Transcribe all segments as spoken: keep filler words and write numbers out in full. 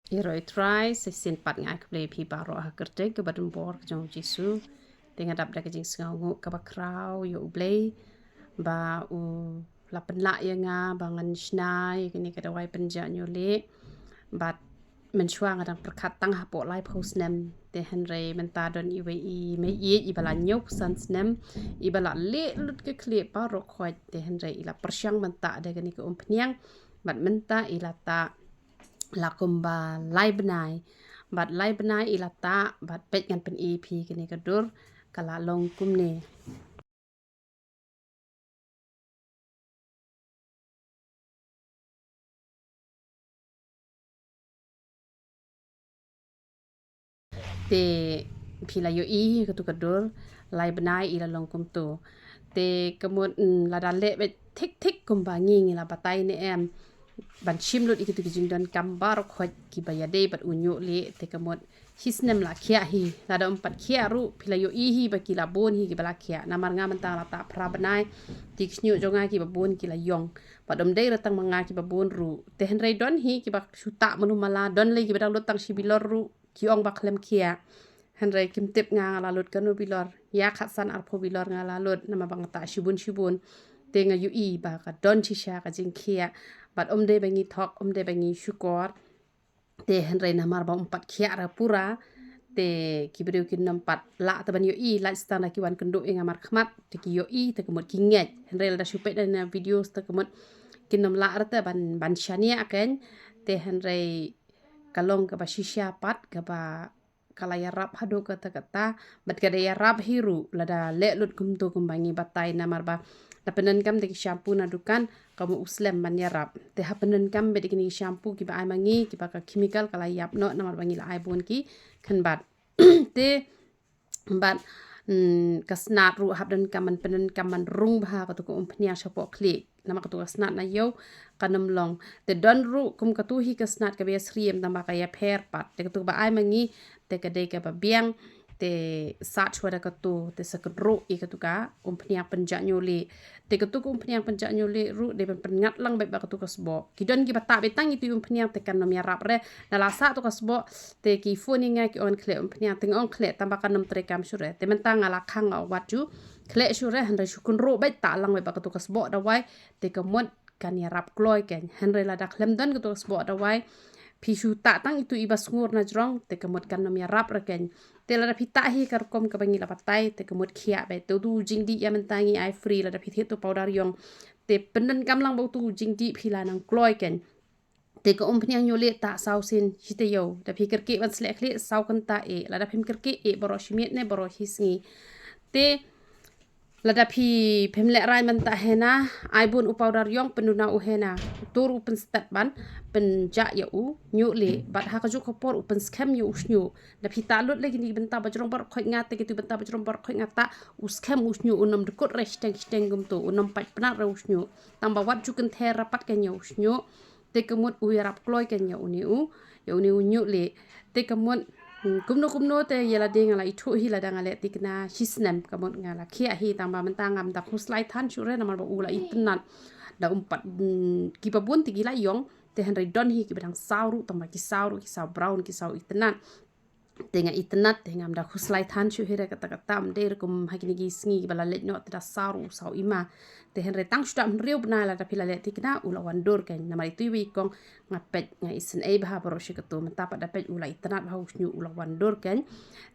Ïaroh ïa U Trai, sa shisien pat nga ai khublei ïa phi baroh ha ka kyrteng kaba donbor ka jong U Jisu. Te nga dap da ka jingsngewnguh kaba khraw ïa U Blei ba u la pynlah ïa nga ba ngan shna ïa kane ka dawai pynjah ñiuhlieh. Bad mynshuwa nga dang pyrkhat tang hapoh laiphew snem, te hynrei mynta don iwei i mei ïeit iba la hynñiewphew san snem, iba la leh lut ka khlieh baroh khoit, te hynrei i la pyrshang mynta da kane ka umphniang. Bad mynta i la tah la kumba lai bnai. Bad lai bnai i la tah, bad peit ngan pyni ïa phi kane ka dur ka la long kumne. Te phi la ïohi katu ka dur, lai bnai i la long kumtu. Te ka mut, mm, lada leh beit thik thik kumba ngi ngi la batai ne em, ban shim lut ïa kitu ki jingdonkam baroh khoit kiba ïadei bad u ñiuhlieh, te ka mut shi snem la khiah hi. Lada ym pat khiah ruh, phi la ïohi hi ba ki la bun hi kiba la khiah. Namar nga mynta la tah phra bnai, te ki shñiuh jong nga kiba bun ki la ïong. Bad ym dei re tang ma nga kiba bun ruh, te hynrei don hi kiba shu tah mano mala, don lei kiba dang lut tang shi bilor ruh ki ong ba khlem khiah. Hynrei kim tip nga nga la lut kano bilor, ïa khatsan arphew bilor nga la lut, namar ba nga tah shibun shibun. Te nga ïohi ba ka don shisha ka jingkhiah. Bad ym dei ba ngi thok, ym dei ba ngi shukor, te hynrei namar ba ym pat khiah re pura, te ki briew kin ym pat lah te ban ïohi, lait tang da ki wan kynduh ïa nga markhmat, te ki ïohi, te ka mut ki ngeit. Hynrei lada shu peit da na videos, te ka mut kin ym lah re te ban, ban shaniah kein. Te hynrei ka long kaba shisha pat, kaba ka la ïarap haduh katta katta, bad ka da ïarap hi ruh lada leh lut kumtu kumba ngi batai, namar ba la pyndonkam da ki shampoo na dukan, ka mut u slem ban ïarap. Te ha pyndonkam beit da kine ki shampoo kiba ai ma ngi, kiba ka chemical ka la ïap noh, namar ba ngi la ai bun ki khyndai. Te bad, mm, ka snat ruh hap donkam ban pyndonkam ban rung bha katu ka umphniang shapoh khlieh. Namar katu ka snat na ïew kan ym long. Te don ruh kum katu hi ka snat kaba ïasyriem tang ba ka ïapher pat. Te katu kaba ai ma ngi, te ka dei kaba biang, te sat shuwa da katu, te sa kynruh ïa katu ka umphniang pynjah ñiuhlieh. Te katu ka umphniang pynjah ñiuhlieh ruh dei ban pynngat lang beit bad katu ka sboh. Ki don kiba tah beit tang itu i umphniang te kan ym ïarap re. Na la sah tu ka sboh, te ki phone ïa nga ki ong khleh umphniang, te nga ong khleh tang ba kan ym treikam shuh re. Te mynta nga la khang nga ong wat ju khleh shuh re, hynrei shu kynruh beit, tah lang beit bad katu ka sboh dawai, te ka mut kan ïarap kloi kein. Hynrei lada khlem don katu ka sboh dawai, phi shu tah tang itu iba sngur na jrong, te ka mut kan ym ïarap re kein. Te lada phi tah hi ka rukom kaba ngi la batai, te ka mut khiah beit. Te utu u jingdih ïa mynta ngi ai free, lada phi thied tu powder ïong, te pyndonkam lang bad utu u jingdih, phi la nang kloi kein. Te ka umphniang ñiuhlieh tah saw sien shi taïew. Da phi kyrkieh ban sleh khlieh, saw kynta eh. Lada phim kyrkieh eh baroh shi miet ne baroh shi sngi. Te lada phi, phim lehraiñ ban tah henna, ai bun u powder ïong, pynduna u henna, tur u pynstet ban pynjah ïa u ñiuhlieh, bad ha kajuh ka por u pynskhem ïa u shñiuh. Da phi tah lut lei kine ki bynta bajrong baroh khoit, nga te kitu ki bynta bajrong baroh khoit nga tah, u skhem u shñiuh, un ym dkut re shiteng shiteng kumtu, un ym pait pnat re u shñiuh. Tang ba wat ju kynther ra pat kein ïa u shñiuh. Te ka mut u ïarap kloi kein ïa une u, ïa une u ñiuhlieh. Te ka mut, mm, kumno kumno te ïa lade nga la ithuh hi lada nga leh thikna shi snem, ka mut nga la khiah hi, tang ba mynta ngam da khuslai than shuh re namar ba u la itynnad. Da um pat, mm, kiba bun te ki la ïong, te hynrei don hi kiba dang saw ruh, tang ba ki saw ruh, ki saw brown, ki saw itynnad. Te nga itynnad, te ngam da khuslai than shuh hi re katta katta, ym dei rukom ha kine ki sngi kiba la leit noh te da saw ruh u saw i ma. Te hynrei tang shu da hynriew bnai lada phi la leh thikna u la wan dur kein. Namar itu iwei i kong nga peit, nga isynei bha baroh shi katu, mynta pat da peit u la itynnad bha u shñiuh, u la wan dur kein.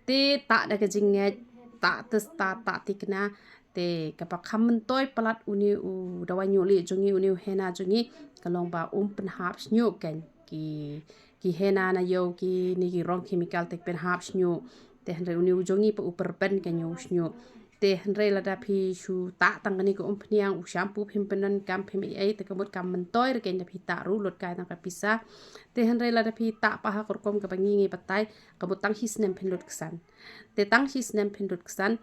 Te tah da ka jingngeit, tah te start, tah thikna, te kaba kham myntoi palat une u dawai ñiuhlieh jong ngi, une u henna jong ngi, ka long ba um pynhap shñiuh kein. Ki, ki henna na ïew kine ki rong chemical te ki pynhap shñiuh. Te hynrei une u jong ngi pat u pyrben kein ïa u shñiuh. Te hynrei lada phi shu tah tang kane ka umphniang, u shampoo phim pyndonkam, phim ei ei, te ka mut kam myntoi re kein, da phi tah ruh lut kai tang ka pisa. Te hynrei lada phi tah pat ha ka rukom kaba ngi ngi batai, ka mut tang shi snem phin lut ksan. Te tang shi snem phin lut ksan.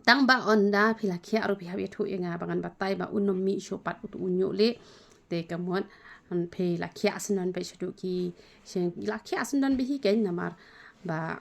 Tang ba ynda phi la khiah ruh phi hap ïathuh ïa nga ba ngan batai ba un ym mih shuh pat utu u ñiuhlieh. Te ka mut, mm, phi la khiah syndon beit shaduh ki, shen la khiah syndon beit hi kein namar ba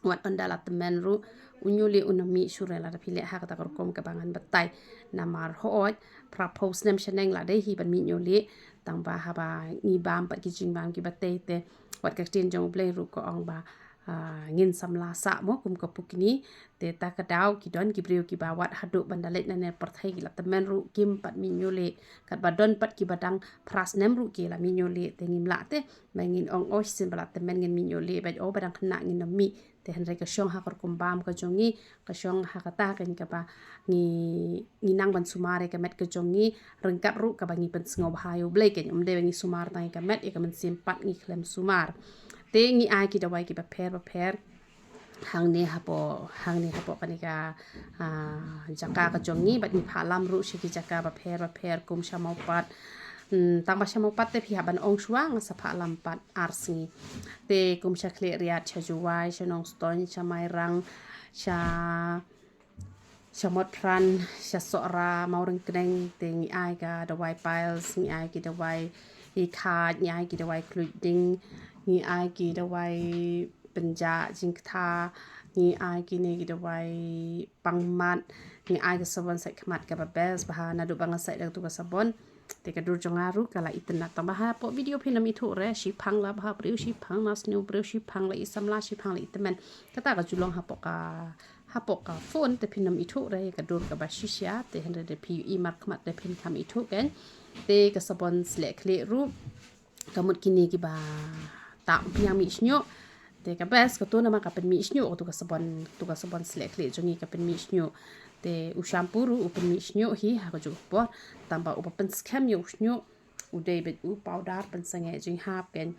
wat ynda la tymmen ruh u ñiuhlieh un ym mih shuh re lada phi leh ha kata ka rukom kaba ngan batai. Namar hooid, phraphew snem shaneng la dei hi ban mih ñiuhlieh. Tang ba haba ngi bam pat ki jingbam kiba tei te, wat ka ktien jong U Blei ruh ka ong ba, ah, ngin samla sah mo kum ka pukni. Te ta ka daw ki don ki briew kiba wat haduh ban da leit na ne pyrthei ki la tymmen ruh kim pat mih ñiuh lieh. Katba don pat kiba dang phra snem ruh ki la mih ñiuh lieh, te ngim lah te. Ba ngin ong, oh, shisien ba la tymmen ngin mih ñiuh lieh, bad oh, ba dang khynnah ngin ym mih. Te hynrei ka shong ha ka rukom bam ka jong ngi, ka shong ha kata kein kaba ngi, ngi nang ban sumar ïa ka met ka jong ngi, ryngkat ruh kaba ngi pynsngewbha ïa U Blei kein, ym dei ba ngi sumar tang ïa ka met, ïa ka mynsiem pat ngi khlem sumar. Te ngi ai ki dawai kiba pher bapher. Hangne hapoh, hangne hapoh kane ka, ah, jaka ka jong ngi, bad ngi phah lam ruh sha ki jaka bapher bapher kum sha Mawpat. Hmm, tang ba sha Mawpat te phi hap ban ong shuwa, nga sa phah lam pat ar sngi. Te kum sha Khliehriat, sha Jowai, sha Nongstoiñ, sha Mairang, sha, sha Motphran, sha Sohra, Mawryngkneng, te ngi ai ka dawai piles, ngi ai ki dawai i khaid, ngi ai ki dawai khluid ding, ngi ai ki dawai pynjah jingktha, ngi ai kine ki dawai pangmat, ngi ai ka sabon sait khmat kaba best bha, naduh ba nga sait da katu ka sabon. Te ka dur jong nga ruh ka la itynnad, tang ba hapoh video phin ym ithuh re, shiphang la bha briew, shiphang na sniew briew, shiphang la i samla, shiphang la i tymmen. Kata ka ju long hapoh ka, hapoh ka phone te phin ym ithuh re ïa ka dur kaba shisha, te hynrei da phi ïohi markhmat te phin kham ithuh kein. Te ka sabon sleh khlieh ruh ka mut kine kiba tah umphniang mih shñiuh. Te ka best katu namar ka pynmih shñiuh, katu ka sabon, katu ka sabon sleh khlieh jong ngi ka pynmih shñiuh. Te u shampoo ruh u pynmih shñiuh hi ha kajuh ka por, tang ba uba pynskhem ïa u shñiuh u dei beit u powder pynsangeh jinghap kein.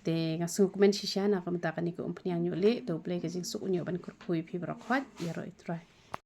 Te nga sngewkmen shisha na ka bynta kane ka umphniang ñiuh lieh, to U Blei ka jingsuk un ïoh ban kyrkhu ïa phi baroh khoit, ïaroh ïa U Trai.